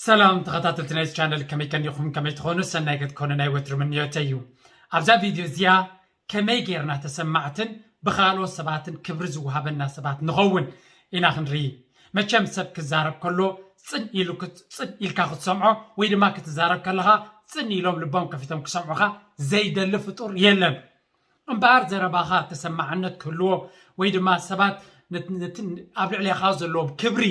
ሰላም ተኸታተልቲ ናይዚ ቻነል፣ ከመይ ቀኒኹም? ከመይ ትኾኑ? ሰናይ ክትኮኑ ናይ ወትሩ ምንዮተይ እዩ። ኣብዛ ቪድዮ እዚኣ ከመይ ጌርና ተሰማዕትን ብኻልኦት ሰባትን ክብሪ ዝወሃበና ሰባት ንኸውን ኢና ክንርኢ። መቸም ሰብ ክዛረብ ከሎ ጽን ኢሉ ክት-፣ ጽን ኢልካ ክትሰምዖ ወይ ድማ ክትዛረብ ከለኻ ጽን ኢሎም ልቦም ከፊቶም ክሰምዑኻ ዘይደሊ ፍጡር የለን። እምበኣር ዘረባኻ ተሰማዕነት ክህልዎ ወይ ድማ ሰባት ነት-፣ ነቲ ኣብ ልዕሌኻ ዘለዎም ክብሪ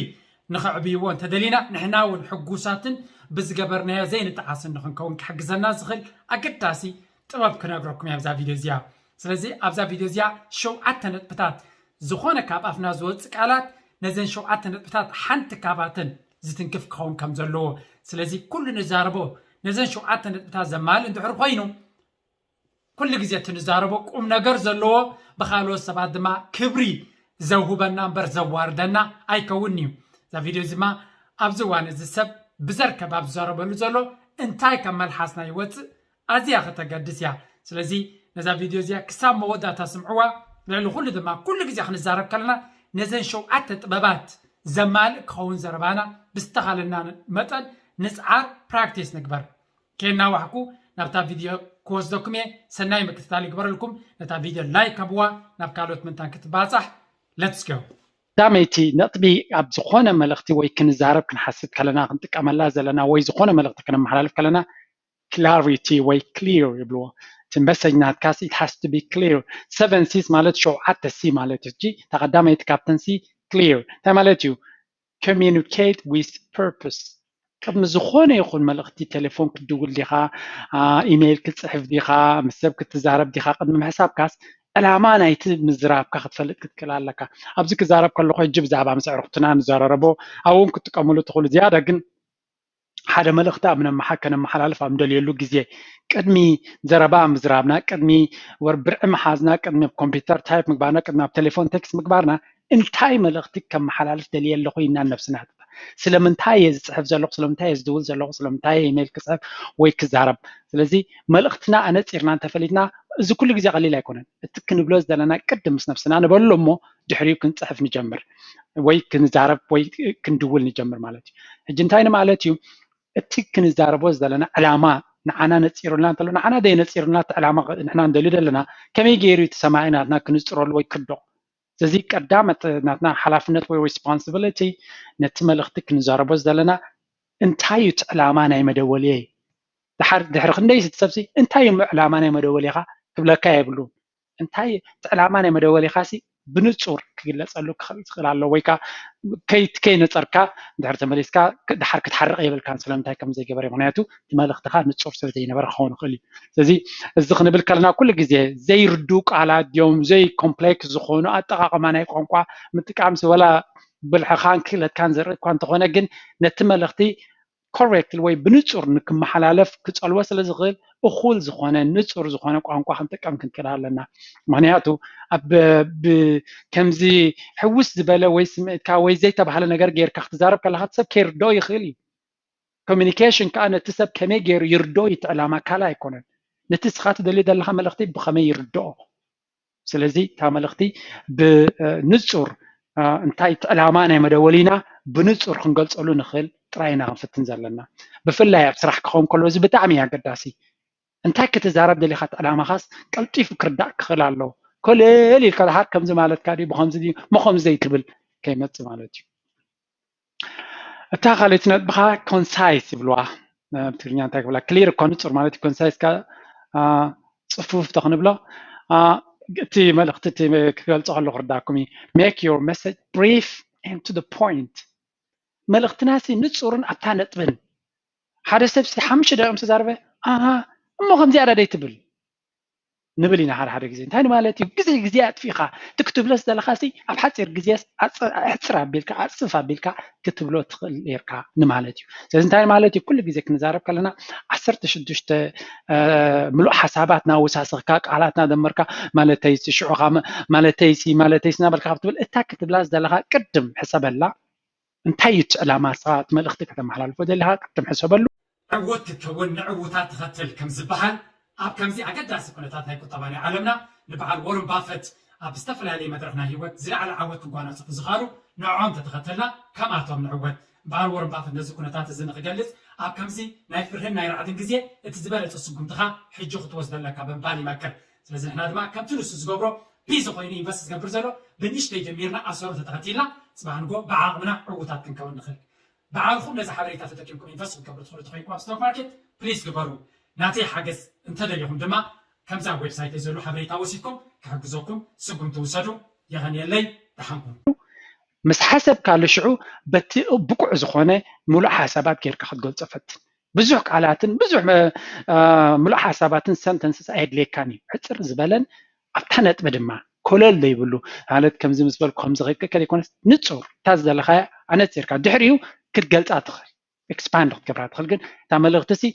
ንኸዕብይዎ እንተደሊና፣ ንሕና እውን ሕጉሳትን ብዝገበርናዮ ዘይንጠዓስን ንኽንከውን ክሕግዘና ዝኽእል ኣገዳሲ ጥበብ ክነግረኩም እየ ኣብዛ ቪድዮ እዚኣ። ስለዚ ኣብዛ ቪድዮ እዚኣ ሸውዓተ ነጥብታት፣ ዝኾነ ካብ ኣፍና ዝወፅእ ቃላት ነዘን ሸውዓተ ነጥብታት ሓንቲ ካባተን ዝትንክፍ ክኸውን ከም ዘለዎ። ስለዚ ኩሉ ንዛረቦ ነዘን ሸውዓተ ነጥብታት ዘማልእ እንድሕር ኮይኑ፣ ኩሉ ግዜ እቲ ንዛረቦ ቁም ነገር ዘለዎ፣ ብኻልኦት ሰባት ድማ ክብሪ ዘውህበና እምበር ዘዋርደና ኣይከውን'ዩ። እዛ ቪድዮ እዚ ድማ ኣብዚ እዋን እዚ ሰብ ብዘርከብ ኣብ ዝዛረበሉ ዘሎ እንታይ ካብ መልሓስና ይወፅእ ኣዝያ ከተገድስ እያ። ስለዚ ነዛ ቪድዮ እዚኣ ክሳብ መወዳእታ ስምዕዋ። ልዕሊ ኩሉ ድማ ኩሉ ግዜ ክንዛረብ ከለና ነዘን ሸውዓተ ጥበባት ዘማልእ ክኸውን ዘረባና ብዝተኻለና መጠን ንፅዓር፣ ፕራክቲስ ንግበር። ከየናዋሕኩ ናብታ ቪድዮ ክወስደኩም እየ። ሰናይ ምክትታል ይግበረልኩም። ነታ ቪድዮ ላይክ ሃብዋ፣ ናብ ካልኦት ምንታን ክትባፃሕ። Let's go። ቀዳመይቲ ነጥቢ ኣብ ዝኾነ መልእኽቲ ወይ ክንዛረብ ክንሓስብ ከለና ክንጥቀመላ ዘለና ወይ ዝኾነ መልእኽቲ ክነመሓላልፍ ከለና clarity ወይ clear ይብልዎ። እቲ መሰጅ ናትካስ it has to be clear። Seven C's ማለት ሸውዓተ ሲ ማለት እዩ። እታ ቀዳመይቲ ካብተን ሲ clear እንታይ ማለት እዩ? Communicate with purpose። ቅድሚ ዝኾነ ይኹን መልእኽቲ ቴሌፎን ክትድውል ዲኻ፣ አ፣ ኢሜይል ክትጽሕፍ ዲኻ፣ ምስ ሰብ ክትዛረብ ዲኻ፣ ቅድሚ ምሕሳብካስ ዕላማ ናይቲ ምዝራብካ ክትፈልጥ ክትክእል ኣለካ። ኣብዚ ክዛረብ ከለኹ ሕጂ ብዛዕባ ምስ ኣዕሩኽትና ንዘራረቦ ኣብኡ እውን ክትጥቀመሉ ትኽእሉ። ዝያዳ ግን ሓደ መልእኽቲ ኣብ ነመሓ-፣ ከነመሓላልፍ ኣብ ንደልየሉ ግዜ፣ ቅድሚ ዘረባ ምዝራብና፣ ቅድሚ ወር ብርዒ ምሓዝና፣ ቅድሚ ኣብ ኮምፒውተር ታይፕ ምግባርና፣ ቅድሚ ኣብ ቴሌፎን ቴክስት ምግባርና፣ እንታይ መልእኽቲ ከመሓላልፍ ደልየ ኣለኹ ኢልና ነብስና ንሕተት። ስለምንታይ እየ ዝጽሕፍ ዘለኹ? ስለምንታይ እየ ዝድውል ዘለኹ? ስለምንታይ እየ ኢሜይል ክጽሕፍ ወይ ክዛረብ? ስለዚ መልእኽትና ኣነጺርና እንተፈሊጥና፣ እዚ ኩሉ ግዜ ቀሊል ኣይኮነን። እቲ ክንብሎ ዝደለና ቅድም ምስ ነብስና ንበሎ እሞ ድሕሪኡ ክንጽሕፍ ንጀምር ወይ ክንዛረብ ወይ ክንድውል ንጀምር ማለት እዩ። ሕጂ እንታይ ንማለት እዩ? እቲ ክንዛረቦ ዝደለና ዕላማ ንዓና ነጺሩልና እንተሎ፣ ንዓና ደይ ነጺሩልና እቲ ዕላማ ንሕና እንደልዩ ዘለና፣ ከመይ ገይሩ እቲ ሰማዒ ናትና ክንጽረሉ ወይ ክርድኦ? ስለዚ ቀዳመት ናትና ሓላፍነት ወይ ሪስፖንሲቢሊቲ ነቲ መልእኽቲ ክንዛረቦ ዘለና እንታይ እዩ እቲ ዕላማ ናይ መደወልየይ? ድሓር ድሕሪ ክንደይ እቲ ሰብሲ እንታይ እዩ ዕላማ ናይ መደወልኻ ክብለካ የብሉን። እንታይ እቲ ዕላማ ናይ መደወሊኻሲ ብንጹር ክግለጸሉ ክኽእል ዝኽእል ኣሎ። ወይ ከኣ ከይ-፣ ከይነጸርካ ድሕሪ ተመሊስካ ክ-፣ ድሓር ክትሓርቕ የብልካን ስለምንታይ ከም ዘይገበረ። ምኽንያቱ እቲ መልእኽትኻ ንጹር ስለ ዘይነበረ ክኸውን ይኽእል እዩ። ስለዚ እዚ ክንብል ከለና ኩሉ ግዜ ዘይርድኡ ቃላት ድዮም፣ ዘይ ኮምፕሌክስ ዝኾኑ ኣጠቓቕማ ናይ ቋንቋ ምጥቃምሲ ወላ ብልሕኻን ክእለትካን ዘርኢ እኳ እንተኾነ፣ ግን ነቲ መልእኽቲ ኮሬክትሊ ወይ ብንጹር ንክመሓላለፍ ክጸልዎ ስለ ዝኽእል እኹል ዝኾነ ንጹር ዝኾነ ቋንቋ ክንጥቀም ክንክእል ኣለና። ምኽንያቱ ኣብ ብ-፣ ከምዚ ሕውስ ዝበለ ወይ ስምዒትካ ወይ ዘይተባህለ ነገር ጌርካ ክትዛረብ ከለኻ እቲ ሰብ ከይርድኦ ይኽእል እዩ። ኮሚኒኬሽን ከኣ ነቲ ሰብ ከመይ ገይሩ ይርድኦ እዩ እቲ ዕላማ፣ ካልእ ኣይኮነን። ነቲ እስኻ ትደልዮ ዘለኻ መልእኽቲ ብኸመይ ይርድኦ? ስለዚ እታ መልእኽቲ ብንጹር፣ እ፣ እንታይ እቲ ዕላማ ናይ መደወሊና ብንጹር ክንገልጸሉ ንኽእል ጥራይ ኢና ክንፍትን ዘለና። ብፍላይ ኣብ ስራሕ ክኸውን ከሎ እዚ ብጣዕሚ እዩ ኣገዳሲ። እንታይ ክትዛረብ ደሊኻ እቲ ዕላማኻስ ቀልጢፉ ክርዳእ ክኽእል ኣለዎ። ኮለል ኢልካ ድሓር ከምዚ ማለትካ ድዩ ብኸምዚ ድዩ እሞ ከምዚ ዘይትብል ከይመጽእ ማለት እዩ። እታ ካልኣይቲ ነጥብኻ ኮንሳይስ ይብልዋ። እ፣ ብትግርኛ እንታይ ክብላ? ክሊር እኮ ንጹር ማለት እዩ። ኮንሳይስ ከኣ፣ አ፣ ጽፉፍ ተኽንብሎ፣ አ፣ እቲ መልእኽቲ እቲ ክገልጾ ከሎ ክርዳእኩም እዩ። Make your message brief and to the point። መልእኽትናሲ ንጹርን ኣብታ ነጥብን። ሓደ ሰብሲ ሓሙሽተ ደቂቕ ምስ ተዛረበ፣ ኣሃ፣ እሞ ከምዚኣ ዳ ደይ ትብል? ንብል ኢና ሓደ ሓደ ግዜ። እንታይ ንማለት እዩ? ግዜ፣ ግዜ ኣጥፊእኻ፣ እቲ ክትብሎ ዝደለኻሲ ኣብ ሓጺር ግዜስ ኣጽ-፣ ኣሕጽር ኣቢልካ፣ ኣጽፍ ኣቢልካ ክትብሎ ትኽእል ኔርካ ንማለት እዩ። ስለዚ እንታይ ማለት እዩ? ኩሉ ግዜ ክንዛረብ ከለና ዓሰርተ ሽዱሽተ፣ እ፣ ምሉእ ሓሳባት እናወሳሰኽካ፣ ቃላት እናደመርካ፣ ማለተይሲ፣ ሽዑኻ፣ መ-፣ ማለተይሲ፣ ማለተይሲ እናበልካ ክትብል፣ እታ ክትብላ ዝደለኻ ቅድም ሕሰበላ። እንታይ እዩ እቲ ዕላማ? ንስኻ እቲ መልእኽቲ ከተመሓላልፎ ደሊኻ ቅድም ሕሰበሉ። ዕዉት ክትከውን ንዕዉታት ትኸትል ከም ዝበሃል፣ ኣብ ከምዚ ኣገዳሲ ኩነታት ናይ ቁጠባ ናይ ዓለምና፣ ንበዓል ዎረን ባፈት ኣብ ዝተፈላለየ መድረኽ ናይ ህይወት ዝለዓለ ዓወት ክጓናጸፉ ዝኸኣሉ ንዕኦም ተተኸተልና፣ ከምኣቶም ንዕወት። በዓል ወረን ባፈት ነዚ ኩነታት እዚ ንክገልጽ፣ ኣብ ከምዚ ናይ ፍርህን ናይ ራዕድን ግዜ እቲ ዝበለጸ ስጉምትኻ ሕጂ ክትወስዶ ኣለካ ብምባል ይመክር። ስለዚ ንሕና ድማ ከምቲ ንሱ ዝገብሮ ቢዚ ኮይኑ ኢንቨስት ዝገብር ዘሎ ብንእሽተይ ጀሚርና ኣሰሩ ተተኸቲልና ጽባሕ ንጎ ብዓቕምና ዕዉታት ክንከውን ንኽእል። ባዕልኹም ነዚ ሓበሬታ ተጠቂምኩም ኢንቨስት ክትገብሩ ትኽእሉ ተኾይንኩም ኣብ ስቶክ ማርኬት ፕሊዝ ግበሩ። ናተይ ሓገዝ እንተደሊኹም ድማ ከምዚ ኣብ ዌብሳይተይ ዘሎ ሓበሬታ ወሲድኩም ክሕግዘኩም ስጉምቲ ውሰዱ። የቐንየለይ። ደሓን ኩኑ። ምስ ሓሰብካሉ ሽዑ በቲ ብቁዕ ዝኾነ ሙሉእ ሓሳባት ጌርካ ክትገልጾ ፈትን። ብዙሕ ቃላትን ብዙሕ መ- አ፣ ሙሉእ ሓሳባትን ሰንተንስስ ኣየድልየካን እዩ። ሕጽር ዝበለን ኣብታ ነጥቢ ድማ ኮለል ዘይብሉ ማለት ከምዚ ምስ በልኩ ከምዚ ከይከከል ይኮነስ ንጹር እታ ዝደለኻያ ኣነጺርካ ድሕሪኡ ክትገልጻ ትኽእል ኤክስፓንድ ክትገብራ ትኽእል ግን እታ መልእኽቲ ሲ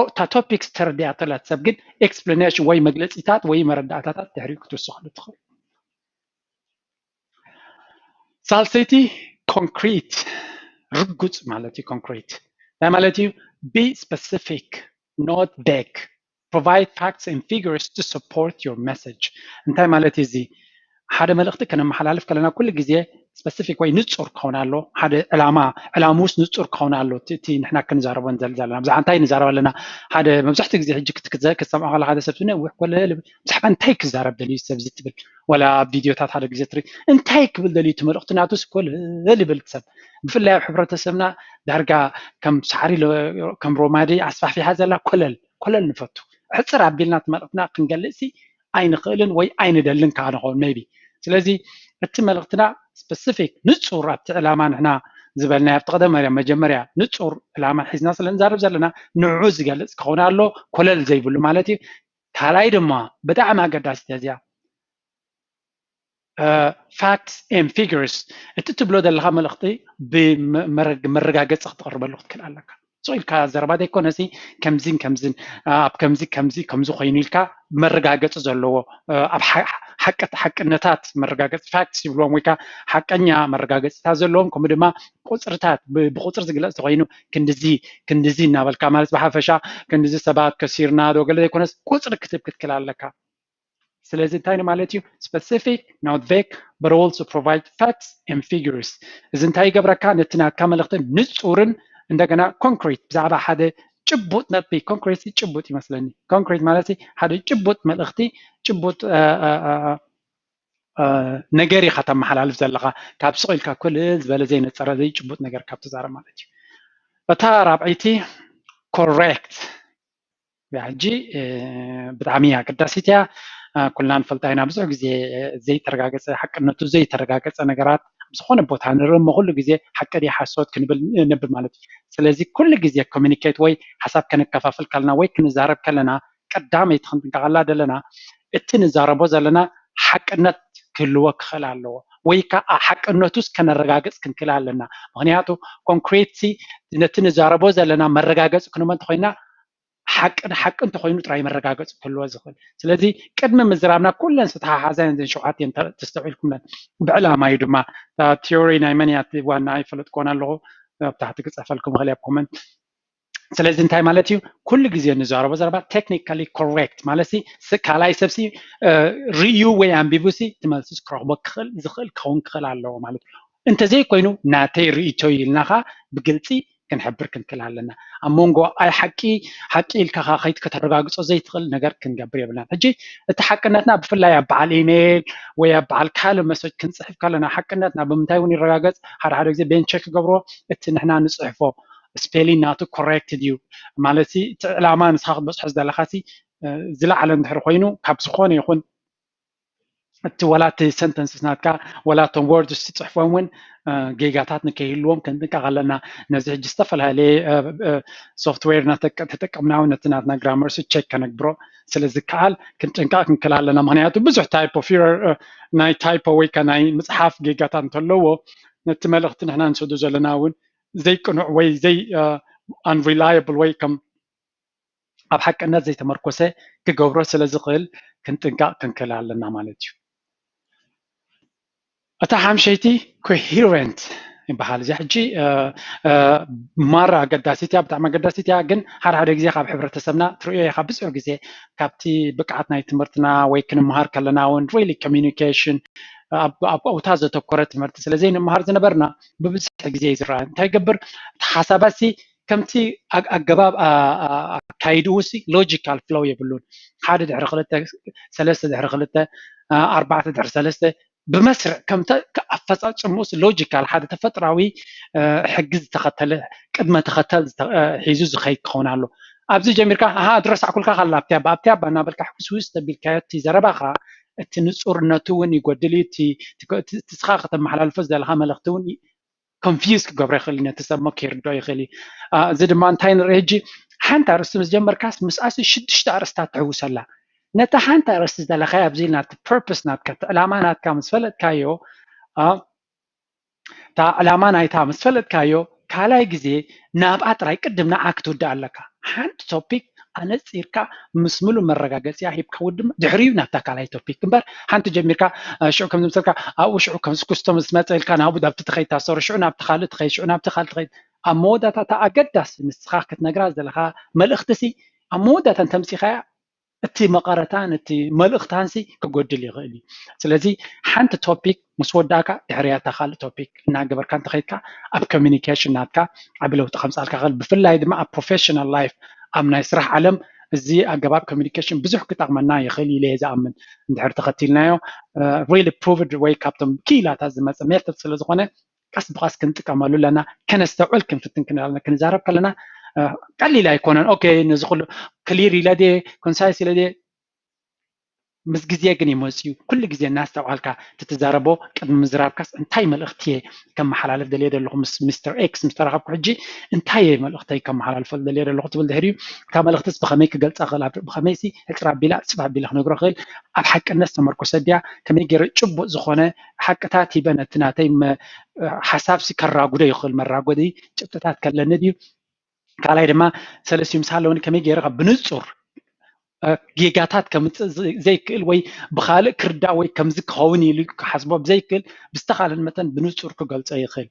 እታ ቶፒክስ ተረዲኣቶ ላት ሰብ ግን ኤክስፕላኔሽን ወይ መግለጺታት ወይ መረዳእታታት ድሕሪኡ ክትውስኸሉ ትኽእል። ሳልሰይቲ ኮንክሪት ርጉጽ ማለት እዩ። ኮንክሪት እንታይ ማለት እዩ? Be specific, not vague. Provide facts and figures to support your message. እንታይ ማለት እዩ እዚ? ሓደ መልእኽቲ ከነመሓላልፍ ከለና ኩሉ ግዜ ስፐሲፊክ ወይ ንጹር ክኸውን ኣሎ። ሓደ ዕላማ ዕላምኡስ ንጹር ክኸውን ኣሎ። እቲ እቲ ንሕና ክንዛረቦ ንዘል ዘለና ብዛዕባ እንታይ ንዛረብ ኣለና? ሓደ መብዛሕትኡ ግዜ ሕጂ ክትክዘ ክትሰምዖ ከለካ ሓደ ሰብ ነዊሕ ኮለል ይብል። ብዛዕባ እንታይ ክዛረብ ደልዩ ሰብ እዚ ትብል? ወላ ኣብ ቪድዮታት ሓደ ግዜ ትርኢ እንታይ ክብል ደልዩ እቲ መልእኽቲ ናቱስ ኮለል ይብል ሰብ። ብፍላይ ኣብ ሕብረተሰብና ዳርጋ ከም ሳዕሪ ለ- ከም ሮማዲ ኣስፋሕፊሓ ዘላ ኮለል ኮለል ንፈቱ። ሕጽር ኣቢልና እቲ መልእኽትና ክንገልጽ ሲ ኣይንኽእልን ወይ ኣይንደልን ከዓ ንኸውን ሜቢ። ስለዚ እቲ መልእኽትና ስፐሲፊክ ንጹር ኣብቲ ዕላማ ንሕና ዝበልናዮ ኣብቲ ቀደም መጀመርያ ንጹር ዕላማ ሒዝና ስለ ንዛረብ ዘለና ንዑ ዝገልጽ ክኸውን ኣሎ ኮለል ዘይብሉ ማለት እዩ። ካልኣይ ድማ ብጣዕሚ ኣገዳሲት እያ እዚኣ። Facts and figures እቲ ትብሎ ዘለካ መልእኽቲ ብመረጋገፂ ክትቐርበሉ ክትክእል ኣለካ። ስቕ ኢልካ ዘረባ ዘይኮነሲ ከምዚን ከምዚን ኣብ ከምዚ ከምዚ ከምዚ ኮይኑ ኢልካ መረጋገፂ ዘለዎ ኣብ ሓቅነታት መረጋገፂ ፋክትስ ይብልዎም ወይ ከዓ ሓቀኛ መረጋገፂታት ዘለዎም ከምኡ ድማ ቁፅርታት ብቁፅሪ ዝግለፅ ተኮይኑ ክንድዚ ክንድዚ እናበልካ ማለት ብሓፈሻ ክንድዚ ሰባት ከሲርና ዶ ገለ ዘይኮነስ ቁፅሪ ክትብ ክትክል ኣለካ። ስለዚ እንታይ ማለት እዩ? Specific, not vague, but also provide facts and figures። እዚ እንታይ ይገብረካ? ነቲ ናትካ መልእኽቲ ንጹርን እንደገና ኮንክሪት ብዛዕባ ሓደ ጭቡጥ ነጥቢ ኮንክሪት ጭቡጥ ይመስለኒ። ኮንክሪት ማለት ሓደ ጭቡጥ መልእኽቲ ጭቡጥ ነገር ኢኻ ተመሓላልፍ ዘለኻ ካብ ስቕ ኢልካ ኮለል ዝበለ ዘይነፀረ ዘይጭቡጥ ነገር ካብ ትዛረብ ማለት እዩ። እታ ራብዐይቲ ኮሬክት ሕጂ ብጣዕሚ ኣገዳሲት እያ። ኩልና ንፈልጣ ኢና ብዙሕ ግዜ ዘይተረጋገፀ ሓቅነቱ ዘይተረጋገፀ ነገራት ኣብ ዝኾነ ቦታ ንርኢ እሞ ኩሉ ግዜ ሓቂ ድዩ ሓሶት ክንብል ነብል ማለት እዩ። ስለዚ ኩሉ ግዜ ኮሚኒኬት ወይ ሓሳብ ከነከፋፍል ከለና ወይ ክንዛረብ ከለና ቀዳመይቲ ክንጥንቀቐላ ዘለና እቲ ንዛረቦ ዘለና ሓቅነት ክህልዎ ክኽእል ኣለዎ ወይ ከዓ ሓቅነቱስ ከነረጋግፅ ክንክእል ኣለና። ምክንያቱ ኮንክሪት ነቲ ንዛረቦ ዘለና መረጋገፂ ክንመ እንተኮይና ሓቂ ንሓቂ እንተኮይኑ ጥራይ መረጋገፂ ክህልዎ ዝኽእል። ስለዚ ቅድሚ ምዝራብና ኩለን ዝተሓሓዛ እየን ዘን ሸውዓተ እየን ተስተውዒልኩምለን። ብዕላማ እዩ ድማ ቲዮሪ ናይ መን እያ ዋና ኣይፈለጥኮን ኣለኹ ኣብ ታሕቲ ክፅሕፈልኩም ይኽእል ኣብ ኮመንት። ስለዚ እንታይ ማለት እዩ? ኩሉ ግዜ ንዛረቦ ዘረባ ቴክኒካሊ ኮሬክት ማለት ካልኣይ ሰብሲ ርእዩ ወይ ኣንቢቡሲ ትመልስስ ክረኽቦ ዝኽእል ክኸውን ክኽእል ኣለዎ ማለት እዩ። እንተዘይኮይኑ ናተይ ርእይቶ ኢልናኻ ብግልፂ ክንሕብር ክንክእል ኣለና። ኣብ መንጎ ኣይ ሓቂ ሓቂ ኢልካ ከይድ ከተረጋግፆ ዘይትኽእል ነገር ክንገብር የብልናን። ሕጂ እቲ ሓቅነትና ብፍላይ ኣብ በዓል ኢሜይል ወይ ኣብ በዓል ካልእ መሰጅ ክንፅሕፍ ከለና ሓቅነትና ብምንታይ እውን ይረጋገፅ። ሓደ ሓደ ግዜ ቤንቸክ ክገብሮ እቲ ንሕና ንፅሕፎ ስፔሊን ናቱ ኮሬክት ድዩ ማለት እቲ ዕላማ ንስኻ ክትበፅሖ ዝደለካ ዝለዓለ እንድሕር ኮይኑ ካብ ዝኾነ ይኹን እቲ ወላ እቲ ሰንተንስስ ናትካ ወላ እቶም ወርድስ ትፅሕፎም እውን ጌጋታት ንከይህልዎም ክንጥንቀቕ ኣለና። ነዚ ሕጂ ዝተፈላለየ ሶፍትዌር ተጠቀምና እውን ነቲ ናትና ግራመርስ ቸክ ከነግብሮ ስለ ዝከኣል ክንጥንቀቕ ክንክእል ኣለና። ምክንያቱ ብዙሕ ታይፖ ፊረር ናይ ታይፖ ወይ ከ ናይ ምፅሓፍ ጌጋታት እንተለዎ ነቲ መልእኽቲ ንሕና ንሰዶ ዘለና እውን ዘይቅኑዕ ወይ ዘይ ኣንሪላየብል ወይ ከም ኣብ ሓቅነት ዘይተመርኮሰ ክገብሮ ስለ ዝኽእል ክንጥንቀቕ ክንክእል ኣለና ማለት እዩ። እታ ሓምሸይቲ ኮሂረንት ይበሃል። እዚኣ ሕጂ ማራ ኣገዳሲት እያ፣ ብጣዕሚ ኣገዳሲት እያ። ግን ሓደ ሓደ ግዜ ካብ ሕብረተሰብና ትርእዮ ኢኻ፣ ብዙሕ ግዜ ካብቲ ብቅዓት ናይ ትምህርትና ወይ ክንመሃር ከለና እውን ሪሊ ኮሚኒኬሽን ኣብታ ዘተኮረ ትምህርቲ ስለ ዘይንመሃር ዝነበርና ብብዝሒ ግዜ እዩ ዝረኣ። እንታይ ይገብር? እቲ ሓሳባሲ ከምቲ ኣገባብ ኣካይድኡ ሲ ሎጂካል ፍሎው የብሉን። ሓደ ድሕሪ ክልተ፣ ሰለስተ ድሕሪ ክልተ፣ ኣርባዕተ ድሕሪ ሰለስተ ብመስርዕ ከምተ ኣፈፃፅምኡስ ሎጂካል ሓደ ተፈጥራዊ ሕጊ ዝተኸተለ ቅድመ ተኸተል ሒዙ ዝኸይድ ክኸውን ኣሎ። ኣብዚ ጀሚርካ ኣሃ ድረሳዕኩልካ ካላ ኣብቲ ኣባ ኣብቲ ኣባ እናበልካ ሕውስውስ ተቢልካዮ እቲ ዘረባኻ እቲ ንፁርነቱ እውን ይጎድል እዩ። እቲ ስኻ ከተመሓላልፎ ዝደለኻ መልእኽቲ እውን ኮንፊውዝ ክገብሮ ይኽእል እዩ፣ ነቲ ሰብ እሞ ከይርድኦ ይኽእል እዩ። እዚ ድማ እንታይ ንርኢ ሕጂ፣ ሓንቲ ኣርእስቲ ምስ ጀመርካስ ምስኣስ ሽዱሽተ ኣርእስታት ትሕውሰላ። ነታ ሓንቲ ኣርእስቲ ዝደለኻዮ ኣብዚ ናቲ ፐርፐስ ናትካ እቲ ዕላማ ናትካ ምስ ፈለጥካዮ እታ ዕላማ ናይታ ምስ ፈለጥካዮ ካልኣይ ግዜ ናብኣ ጥራይ ቅድም ንዓ ክትውድእ ኣለካ። ሓንቲ ቶፒክ ኣነፂርካ ምስ ምሉእ መረጋገፂያ ሂብካ ውድም ድሕሪኡ ናብታ ካልኣይ ቶፒክ እምበር ሓንቲ ጀሚርካ ሽዑ ከም ዝምሰልካ ኣብኡ ሽዑ ከም ዝኩስቶም ዝመፀ ኢልካ ናብኡ ናብቲ ትኸይድ ታሰሩ ሽዑ ናብቲ ካልእ ትኸይድ ሽዑ ናብቲ ካልእ ትኸይድ ኣብ መወዳእታ እታ ኣገዳሲ ንስኻ ክትነግራ ዘለኻ መልእኽቲ ሲ ኣብ መወዳእታ እንተምፂኻያ እቲ መቐረታን እቲ መልእኽታንሲ ክጎድል ይኽእል እዩ። ስለዚ ሓንቲ ቶፒክ ምስ ወዳእካ ድሕርያ እታ ካልእ ቶፒክ እናገበርካ እንተኸይድካ ኣብ ኮሚኒኬሽን ናትካ ዓቢ ለውጢ ከምፃልካ ይኽእል። ብፍላይ ድማ ኣብ ፕሮፌሽናል ላይፍ ኣብ ናይ ስራሕ ዓለም እዚ ኣገባብ ኮሚኒኬሽን ብዙሕ ክጠቕመና ይኽእል ኢለ እየ ዝኣምን። እንድሕር ተኸቲልናዮ ሪሊ ፕሩቭድ ወይ ካብቶም ክኢላታት ዝመፀ ሜተድ ስለ ዝኾነ ቀስ ብቐስ ክንጥቀመሉ ኣለና። ከነስተውዕል ክንፍትን ክንዛረብ ከለና ቀሊል ኣይኮነን። ኦኬ ነዚ ኩሉ ክሊር ኢለ ድየ ኮንሳይስ ኢለ ድየ ምስ ግዜ ግን ይመፅዩ። ኩሉ ግዜ እናስተውዓልካ ትትዛረቦ ቅድሚ ምዝራብካስ እንታይ መልእኽቲ እየ ከመሓላልፍ ደልየ ዘለኹ ምስ ሚስተር ኤክስ ምስ ተራኸብኩ ሕጂ እንታይ እየ መልእኽተይ ከመሓላልፈሉ ደልየ ዘለኹ ትብል ድሕሪኡ እታ መልእኽትስ ብኸመይ ክገልፃ ክእል ብኸመይሲ ሕፅር ኣቢላ ፅፍ ኣቢለ ክነግሮ ክእል ኣብ ሓቅነት ዝተመርኮሰ ድያ ከመይ ገይረ ጭቡጥ ዝኾነ ሓቅታት ሂበ ነቲ ናተይ ሓሳብሲ ከራጉዶ ይኽእል መራጎዲ ጭብጥታት ከለኒ ድዩ ካልኣይ ድማ ሰለስቲኡ ምስ ሃለወኒ ከመይ ገይረ ካብ ብንፁር ጌጋታት ከምፅእ ዘይክእል ወይ ብካልእ ክርዳእ ወይ ከምዚ ክኸውን ኢሉ ክሓስቦ ብዘይክእል ብዝተኻለን መጠን ብንፁር ክገልፆ ይኽእል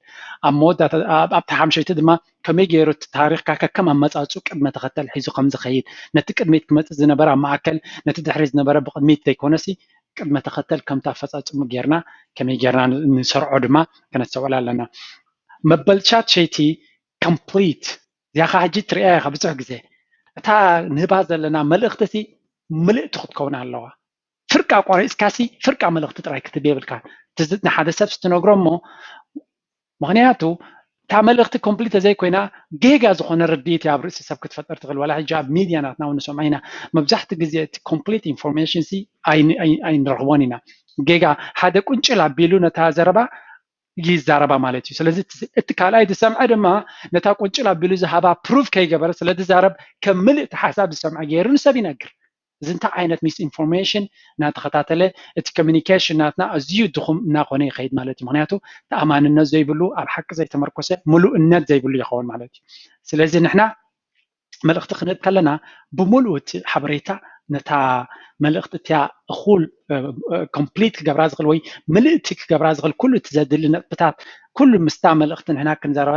ኣብ መወዳእታ ኣብቲ ሓምሸይቲ ድማ ከመይ ገይሩ እቲ ታሪኽካ ከከም ኣመፃፅኡ ቅድመ ተኸተል ሒዙ ከም ዝኸይድ ነቲ ቅድሚት ክመፅእ ዝነበረ ኣብ ማእከል ነቲ ድሕሪት ዝነበረ ብቅድሚት ዘይኮነሲ ቅድመ ተኸተል ከምቲ ኣፈፃፅሙ ጌርና ከመይ ጌርና ንሰርዖ ድማ ከነስተውዕል ኣለና መበል ቻት ሸይቲ ኮምፕሊት እዚኣ ከዓ ሕጂ ትሪኣ ኢኻ ብዙሕ ግዜ እታ ንህባ ዘለና መልእኽቲ ሲ ምልእቲ ክትከውን ኣለዋ ፍርቃ ኣቋሪፅካ ሲ ፍርቃ መልእኽቲ ጥራይ ክትብ የብልካ ንሓደ ሰብ ስትነግሮ እሞ ምክንያቱ እታ መልእኽቲ ኮምፕሊት ዘይኮይና ጌጋ ዝኾነ ርድኢት ኣብ ርእሲ ሰብ ክትፈጠር ትኽእል ዋላ ሕጂ ኣብ ሚድያ ናትና እውን ንሰምዖ ኢና መብዛሕቲ ግዜ እቲ ኮምፕሊት ኢንፎርሜሽን ሲ ኣይንረኽቦን ኢና ጌጋ ሓደ ቁንጭል ኣቢሉ ነታ ዘረባ ይዛረባ ማለት እዩ ስለዚ እቲ ካልኣይ ዝሰምዐ ድማ ነታ ቁንጭል ኣቢሉ ዝሃባ ፕሩፍ ከይገበረ ስለ ዝዛረብ ከም ምልእቲ ሓሳብ ዝሰምዐ ገይሩ ንሰብ ይነግር እዚ እንታይ ዓይነት ሚስ ኢንፎርሜሽን እናተኸታተለ እቲ ኮሚኒኬሽን ናትና ኣዝዩ ድኹም እናኾነ ይኸይድ ማለት እዩ ምክንያቱ ተኣማንነት ዘይብሉ ኣብ ሓቂ ዘይተመርኮሰ ምሉእነት ዘይብሉ ይኸውን ማለት እዩ ስለዚ ንሕና መልእኽቲ ክንህብ ከለና ብምሉእ እቲ ሓበሬታ ነታ መልእኽቲ እቲያ እኹል ኮምፕሊት ክገብራ ዝኽእል ወይ ምልእቲ ክገብራ ዝኽእል ኩሉ እቲ ዘድሊ ነጥብታት ኩሉ ምስታ መልእኽቲ ንሕና ክንዘረባ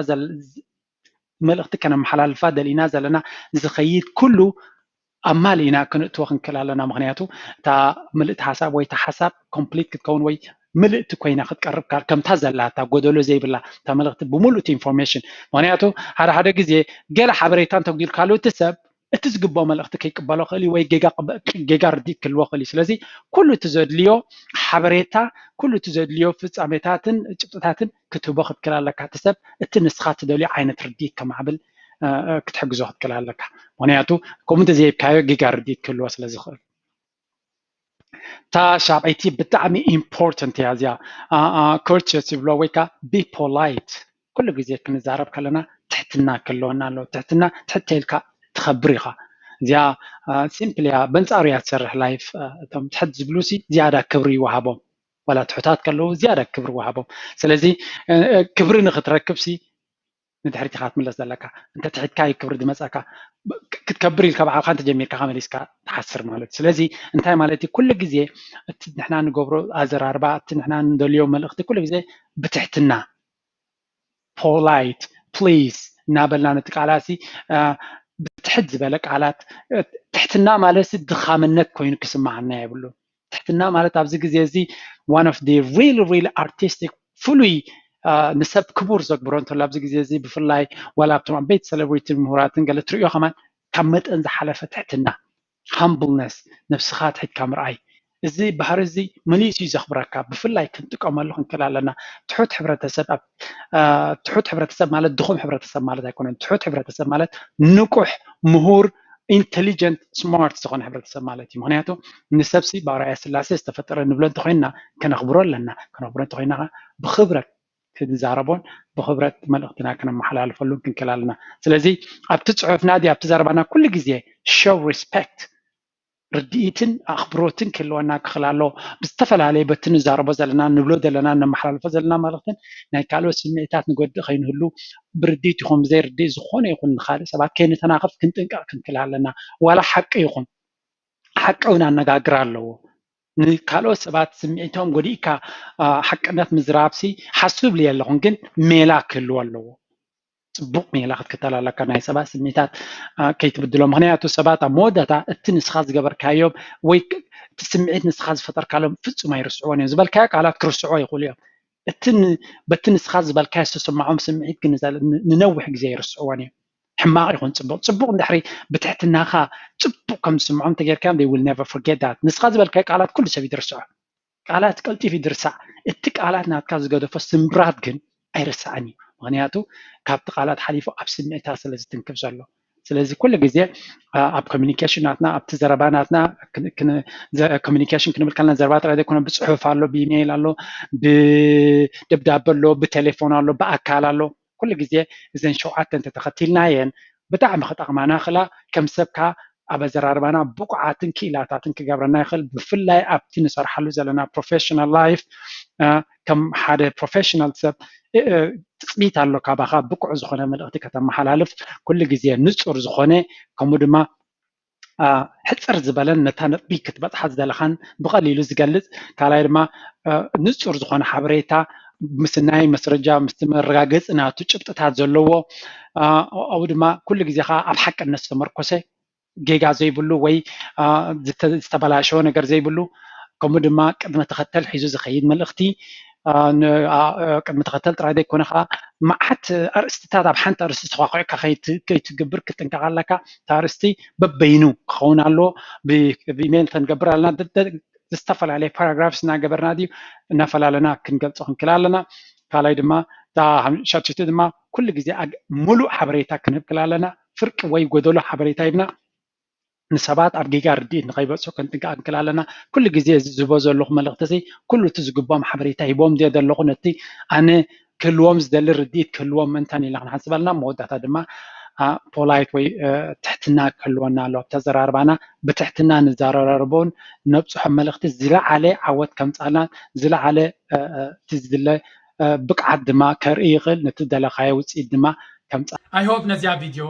መልእኽቲ ከነመሓላልፋ ደሊና ዘለና ዝኸይድ ኩሉ ኣማሊእና ክንእትዎ ክንክእል ኣለና ምክንያቱ እታ ምልእቲ ሓሳብ ወይ እታ ሓሳብ ኮምፕሊት ክትከውን ወይ ምልእቲ ኮይና ክትቀርብ ከምታ ዘላ እታ ጎደሎ ዘይብላ እታ መልእኽቲ ብምሉእ እቲ ኢንፎርሜሽን ምክንያቱ ሓደ ሓደ ግዜ ገለ ሓበሬታ እንተጉዲልካሉ እቲ ሰብ እቲ ዝግብኦ መልእኽቲ ከይቅበሎ ክእል ወይ ጌጋ ርድኢት ክህልዎ ክእል እዩ ስለዚ ኩሉ እቲ ዘድልዮ ሓበሬታ ኩሉ እቲ ዘድልዮ ፍፃሜታትን ጭብጥታትን ክትህቦ ክትክእል ኣለካ እቲ ሰብ እቲ ንስኻ ትደልዮ ዓይነት ርድኢት ከማዕብል ክትሕግዞ ክትክእል ኣለካ ምክንያቱ ከምኡ እንተዘይብካዮ ጌጋ ርድኢት ክህልዎ ስለ ዝኽእል እታ ሻብዐይቲ ብጣዕሚ ኢምፖርተንት እያ እዚኣ ኮርቸስ ይብሎ ወይ ከዓ ቢ ፖላይት ኩሉ ግዜ ክንዛረብ ከለና ትሕትና ክህልወና ኣለዎ ትሕትና ትሕተ ኢልካ ትኸብር ኢኻ እዚኣ ሲምፕል እያ በንፃሩ እያ ትሰርሕ ላይፍ እቶም ትሕት ዝብሉ ሲ ዝያዳ ክብሪ ይወሃቦም ዋላ ትሑታት ከለዉ ዝያዳ ክብሪ ይወሃቦም ስለዚ ክብሪ ንክትረክብ ሲ ንድሕሪት ኢኻ ትምለስ ዘለካ እንተ ትሒትካ እዩ ክብሪ ዝመፀካ ክትከብር ኢልካ ባዕልካ እንተጀሚርካ ከመሊስካ ትሓስር ማለት እዩ ስለዚ እንታይ ማለት እዩ ኩሉ ግዜ እቲ ንሕና ንገብሮ ኣዘራርባ እቲ ንሕና ንደልዮ መልእኽቲ ኩሉ ግዜ ብትሕትና ፖላይት ፕሊዝ እናበልና ነቲ ቃላት ብትሕት ዝበለ ቃላት ትሕትና ማለት ድኻምነት ኮይኑ ክስማዓና የብሉ ትሕትና ማለት ኣብዚ ግዜ እዚ one of the real real artistic ፍሉይ ንሰብ ክቡር ዘግብሮ እንተሎ ኣብዚ ግዜ እዚ ብፍላይ ዋላ ኣብቶም ዓበይቲ celebrity ምሁራትን ገለ ትሪኦ ከማን ካብ መጠን ዝሓለፈ ትሕትና፣ humbleness፣ ነብስኻ ኣትሒትካ ምርኣይ፣ እዚ ባህሪ እዚ መሊሱ እዩ ዘኽብረካ። ብፍላይ ክንጥቀመሉ ክንክእል ኣለና። ትሑት ሕብረተሰብ ኣብ ትሑት ሕብረተሰብ ማለት ድኹም ሕብረተሰብ ማለት ኣይኮነን። ትሑት ሕብረተሰብ ማለት ንቁሕ፣ ምሁር፣ intelligent፣ smart ዝኾነ ሕብረተሰብ ማለት እዩ። ምክንያቱ ንሰብሲ ብኣርኣያ ስላሴ ዝተፈጠረ ንብሎ እንተኮይንና ከነኽብሮ ኣለና። ከነኽብሮ እንተኮይንና ብክብረት ክንዛረቦን ብክብረት መልእክትና ክነመሓላልፈሉን ክንክእል ኣለና። ስለዚ ኣብቲ ፅሑፍና ድዩ ኣብቲ ዘረባና ኩሉ ግዜ show respect፣ ርድኢትን ኣኽብሮትን ክህልወና ክኽእል ኣለዎ። ብዝተፈላለየ በቲ ንዛረቦ ዘለና ንብሎ ዘለና ነመሓላልፎ ዘለና መልእክትን ናይ ካልኦት ስምዒታት ንጎድእ ከይንህሉ ብርድኢት ይኹን ብዘይርድኢት ዝኾነ ይኹን ንካልእ ሰባት ከይንተናኽፍ ክንጥንቀቕ ክንክእል ኣለና። ዋላ ሓቂ ይኹን ሓቂ እውን ኣነጋግር ኣለዎ። ንካልኦት ሰባት ስምዒቶም ጎዲእካ ሓቅነት ምዝራብሲ ሓስብ ልየ ኣለኹን ግን ሜላ ክህልዎ ኣለዎ። ፅቡቕ ሜላ ክትክተል ኣለካ ናይ ሰባት ስሜታት ከይትብድሎ። ምክንያቱ ሰባት ኣብ መወዳእታ እቲ ንስኻ ዝገበርካዮም ወይ እቲ ስምዒት ንስኻ ዝፈጠርካሎም ፍፁም ኣይርስዕዎን እዮም። ዝበልካዮ ቃላት ክርስዕዎ ይኽእሉ እዮም። እቲ በቲ ንስኻ ዝበልካዮ ዝተሰማዖም ስምዒት ግን ንነዊሕ ግዜ ኣይርስዕዎን እዮም። ሕማቕ ይኹን ፅቡቕ፣ ፅቡቕ እንድሕሪ ብትሕትናኻ ፅቡቕ ከም ዝስምዖም ተጌርካዮም they will never forget that። ንስኻ ዝበልካዮ ቃላት ኩሉ ሰብ ይድርስዖ። ቃላት ቀልጢፉ ይድርሳዕ። እቲ ቃላት ናትካ ዝገደፎ ስምብራት ግን ኣይርሳዕን እዩ። ምክንያቱ ካብቲ ቃላት ሓሊፉ ኣብ ስምዒታት ስለ ዝትንክፍ ዘሎ። ስለዚ ኩሉ ግዜ ኣብ ኮሚኒኬሽን ናትና ኣብቲ ዘረባ ናትና ኮሚኒኬሽን ክንብል ከለና ዘረባ ጥራይ ዘይኮነ ብፅሑፍ ኣሎ፣ ብኢሜይል ኣሎ፣ ብደብዳበ ኣሎ፣ ብቴሌፎን ኣሎ፣ ብኣካል ኣሎ። ኩሉ ግዜ እዘን ሸውዓተ እንተተኸቲልናየን ብጣዕሚ ክጠቕማና ክላ ከም ሰብካ ኣብ ኣዘራርባና ብቑዓትን ክኢላታትን ክገብረና ይኽእል። ብፍላይ ኣብቲ ንሰርሓሉ ዘለና ፕሮፌሽናል ላይፍ ከም ሓደ ፕሮፌሽናል ሰብ ትፅቢት ኣሎ ካባኻ ብቑዕ ዝኾነ መልእኽቲ ከተመሓላልፍ ኩሉ ግዜ ንፁር ዝኾነ ከምኡ ድማ ሕፅር ዝበለን ነታ ነጥቢ ክትበፅሓ ዝደለኻን ብቐሊሉ ዝገልፅ ካልኣይ ድማ ንፁር ዝኾነ ሓበሬታ ምስናይ መስረጃ ምስቲ መረጋገፂ ናቱ ጭብጥታት ዘለዎ ኣብኡ ድማ ኩሉ ግዜ ከዓ ኣብ ሓቅነት ዝተመርኮሰ ጌጋ ዘይብሉ ወይ ዝተበላሸወ ነገር ዘይብሉ ከምኡ ድማ ቅድመ ተኸተል ሒዙ ዝኸይድ መልእኽቲ ቅድሚ ተኸተል ጥራይ ዘይኮነ ከዓ መዓት ኣርእስትታት ኣብ ሓንቲ ኣርእስቲ ተኳኩዕካ ከይትግብር ክጥንቀቕ ኣለካ። እቲ ኣርእስቲ በበይኑ ክኸውን ኣለዎ። ብኢሜይል እንተንገብር ኣለና ዝተፈላለየ ፓራግራፍስ እናገበርና ድዩ እናፈላለና ክንገልፆ ክንክእል ኣለና። ካልኣይ ድማ ሻትሽቲ ድማ ኩሉ ግዜ ሙሉእ ሓበሬታ ክንህብ ክል ኣለና። ፍርቂ ወይ ጎደሎ ሓበሬታ ሂብና ንሰባት ኣብ ጌጋ ርድኢት ንኸይበፅሑ ክንጥንቀቕ ንክእል ኣለና። ኩሉ ግዜ እዚ ዝህቦ ዘለኹ መልእኽቲ እዚ ኩሉ እቲ ዝግብኦም ሓበሬታ ሂቦም ድየ ዘለኹ ነቲ ኣነ ክህልዎም ዝደሊ ርድኢት ክህልዎም ምእንታን ኢልና ክንሓስብ ኣለና። መወዳእታ ድማ ፖላይት ወይ ትሕትና ክህልወና ኣለዎ። ኣብቲ ኣዘራርባና ብትሕትና ንዘራረቦን ነብፅሖ መልእኽቲ ዝለዓለ ዓወት ከምፃልና ዝለዓለ እቲ ዝድለ ብቅዓት ድማ ከርኢ ይኽእል፣ ነቲ ዝደለኻዮ ውፅኢት ድማ ከምፃ። I hope ነዚኣ ቪድዮ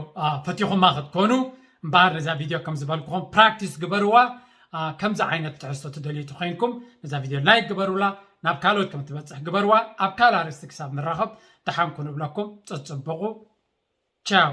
ፈቲኹማ ክትኮኑ እምበኣር ነዚኣ ቪድዮ ከም ዝበልኩኹም ፕራክቲስ ግበርዋ። ከምዚ ዓይነት ትሕዝቶ ትደልዩ ተኮይንኩም ነዛ ቪድዮ ላይክ ግበሩላ፣ ናብ ካልኦት ከም ትበፅሕ ግበርዋ። ኣብ ካልእ ኣርእስቲ ክሳብ ንራኸብ ደሓን ኩኑ እብለኩም። ፅፅብቑ ቻው።